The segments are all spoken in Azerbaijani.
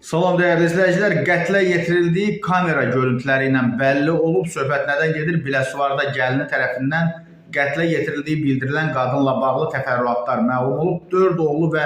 Salam dəyərli izləyicilər, qətlə yetirildiyi kamera görüntüləri ilə bəlli olub. Söhbət nədən gedir? Biləsuvarda gəlini tərəfindən qətlə yetirildiyi bildirilən qadınla bağlı təfərrüatlar məlum olub. 4 oğlu və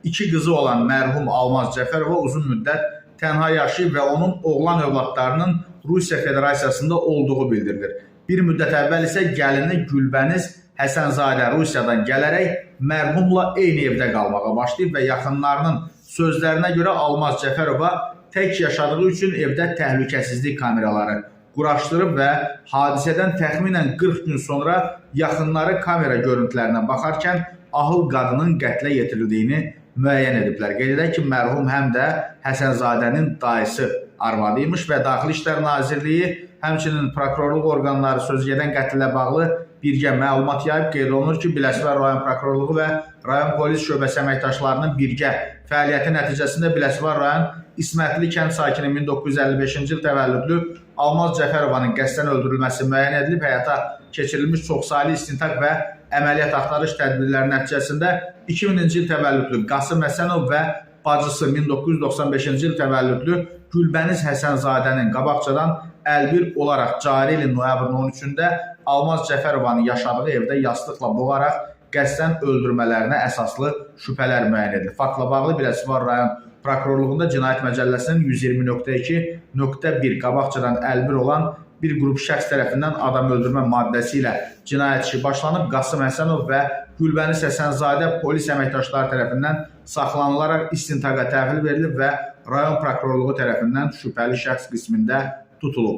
2 qızı olan mərhum Almaz Cəfərova uzun müddət tənha yaşayıb və onun oğlan övladlarının Rusiya Federasiyasında olduğu bildirilir. Bir müddət əvvəl isə gəlini Gülbəniz Həsənzadə Rusiyadan gələrək mərhumla eyni evdə qalmağa başlayıb və yaxınlarının sözlərinə görə Almaz Cəfərova tək yaşadığı üçün evdə təhlükəsizlik kameraları quraşdırıb və hadisədən təxminən 40 gün sonra yaxınları kamera görüntülərinə baxarkən ahıl qadının qətlə yetirildiyini müəyyən ediblər. Qeyd edək ki, mərhum həm də Həsənzadənin dayısı arvadı imiş və Daxili İşlər Nazirliyi, həmçinin prokurorluq orqanları sözügedən qətlə bağlı birgə məlumat yayıb. Qeyd olunur ki, Biləsuvar rayon prokurorluğu və rayon polis şöbəsi əməkdaşlarının birgə fəaliyyəti nəticəsində Biləsuvar rayon İsmətli kənd sakini 1955-ci il təvəllüdlü Almaz Cəfərovanın qəsdən öldürülməsi müəyyən edilib. Həyata keçirilmiş çoxsaylı istintaq və əməliyyat axtarış tədbirləri nəticəsində 2000-ci il təvəllüdlü Qasım Həsənov və bacısı 1995-ci il təvəllüdlü Gülbəniz Həsənzadənin qabaqcadan əlbir olaraq cari ilin noyabrın 13-də Almaz Cəfərovanın yaşadığı evdə yastıqla boğaraq qəsdən öldürmələrinə əsaslı şübhələr müəyyən edilib. Faktla bağlı Biləsuvar rayon prokurorluğunda Cinayət Məcəlləsinin 120.2.1 qabaqcadan əlbir olan bir qrup şəxs tərəfindən adam öldürmə maddəsi ilə cinayət işi başlanıb. Qasım Həsənov və Gülbəniz Həsənzadə polis əməkdaşları tərəfindən saxlanılaraq istintaqa təhvil verilib və rayon prokurorluğu tərəfindən şübhəli şəxs qismində tutulub.